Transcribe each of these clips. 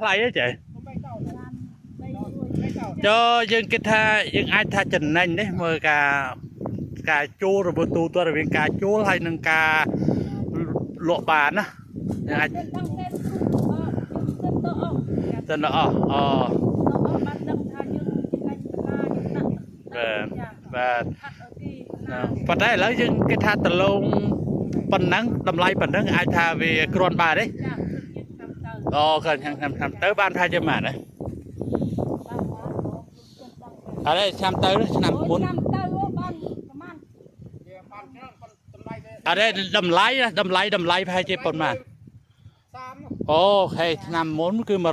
ថ្លៃទេចេះចុះយើងគិតថាយើងអាចថាចំណេញនេះមើលការការជួលរបស់ទូទាត់រវាងការជួលហើយនិងការលក់បានណាយើងអាច ដឹងទេគ្រូយើងទៅអស់ ទៅដល់អស់អូ ទៅអស់បានដឹងថាយើងចំណេញបន្លាយើងដាក់ បាទបាទ ហាត់ឲ្យគេ ណាប៉ុន្តែឥឡូវយើងគិតថាដលងប៉ុណ្ណឹងតម្លៃប៉ុណ្ណឹងអាចថាវាគ្រាន់បានទេ ចាគឺយើងតាមទៅ អូគ្រាន់ឆ្នាំឆ្នាំទៅបានថាជាប៉ុន្មានទេ បានបាន អរេឆ្នាំទៅឆ្នាំមុន ឆ្នាំទៅបានប្រហែល វាបានច្រើនប៉ុន្តែតម្លៃ អរេតម្លៃណាតម្លៃតម្លៃប្រហែលជាប៉ុន្មាន 30 អូខេឆ្នាំមុនគឺ130ឥ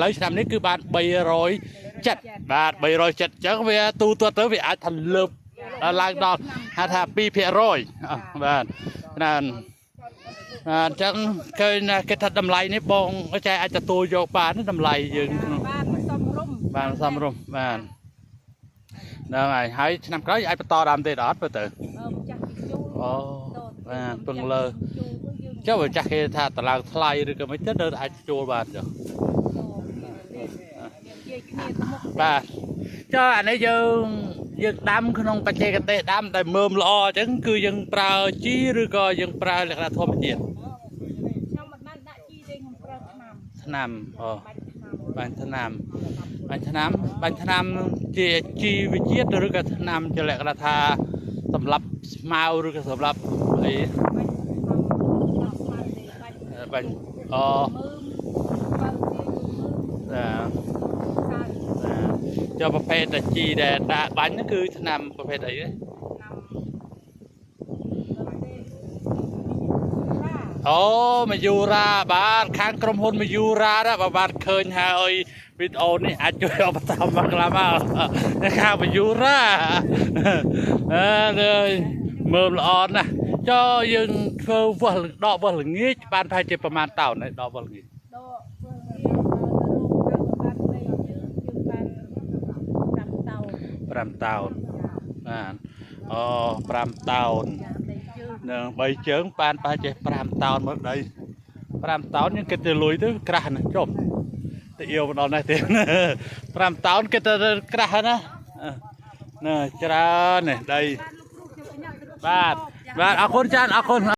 ឡូវឆ្នាំនេះគឺបាន370បាទ370អញ្ចឹងវាទូទាត់ទៅវាអាចថាលើបឡើងដល់ហៅថា2%បាទណានបាទអញ្ចឹងឃើញណាគេថាតម្លៃនេះបងចែអាចទទួលយកបានទេតម្លៃយើងក្នុង បានសំរុំ បានសំរុំបាទហ្នឹងហើយហើយឆ្នាំក្រោយអាចបន្តដើមទៀតអត់បើទៅ បើម្ចាស់គេជួល អូបាទពឹងលើ ជួលយើង ចុះបើចាស់គេថាតឡើងថ្លៃឬក៏មិនទៅនៅអាចជួលបានចុះ និយាយគ្នាទៅមុខ បាទចុះអានេះយើងយើងដាំក្នុងបច្ចេកទេសដាំដែលមើមល្អអញ្ចឹងគឺយើងប្រើជីឬក៏យើងប្រើលក្ខណៈធម្មជាតិ ខ្ញុំមិនបានដាក់ជីទេខ្ញុំប្រើថ្នាំ ថ្នាំអូ បាច់ថ្នាំ បាញ់ថ្នាំបាញ់ថ្នាំបាញ់ថ្នាំជាជីវជាតិឬក៏ថ្នាំជាលក្ខណៈថាសម្រាប់ស្មៅឬក៏សម្រាប់អី បាច់ថ្នាំបាច់ស្មៅទេបាច់ បាញ់អូ មើមបើគេមើម បាទ សា ចុះប្រភេទតែជីដែលដាក់បាញ់ហ្នឹងគឺថ្នាំប្រភេទអីទេ ឆ្នាំទេ អូមយូរ៉ាបាទខាងក្រុមហ៊ុនមយូរ៉ាណាបើបាទឃើញហើយវីដេអូនេះអាចជួយឧបត្ថម្ភមកខ្លះមកខាងមយូរ៉ាអើលើមើលល្អណាស់ចុះយើងធ្វើវាស់ដកវាស់ល្ងាចបានប្រហែលជាប្រហែលតោនហើយដកវាស់ល្ងាច ដកធ្វើវាទៅរោងទៅបានដីយើងយើងបាន5តោន 5តោនបាទអូ5តោន ចាដីយើង នឹង3ជើងបានប្រហែលជា5តោនមកដី5តោនយើងគិតទៅលុយទៅក្រាស់ណាស់ចុំទៅអៀវមកដល់នេះទៀត5តោនគិតទៅក្រាស់ណាណាច្រើននេះដី បានលោកគ្រូខ្ញុំបញ្ញាទៅ បាទបាទអរគុណចានអរគុណ។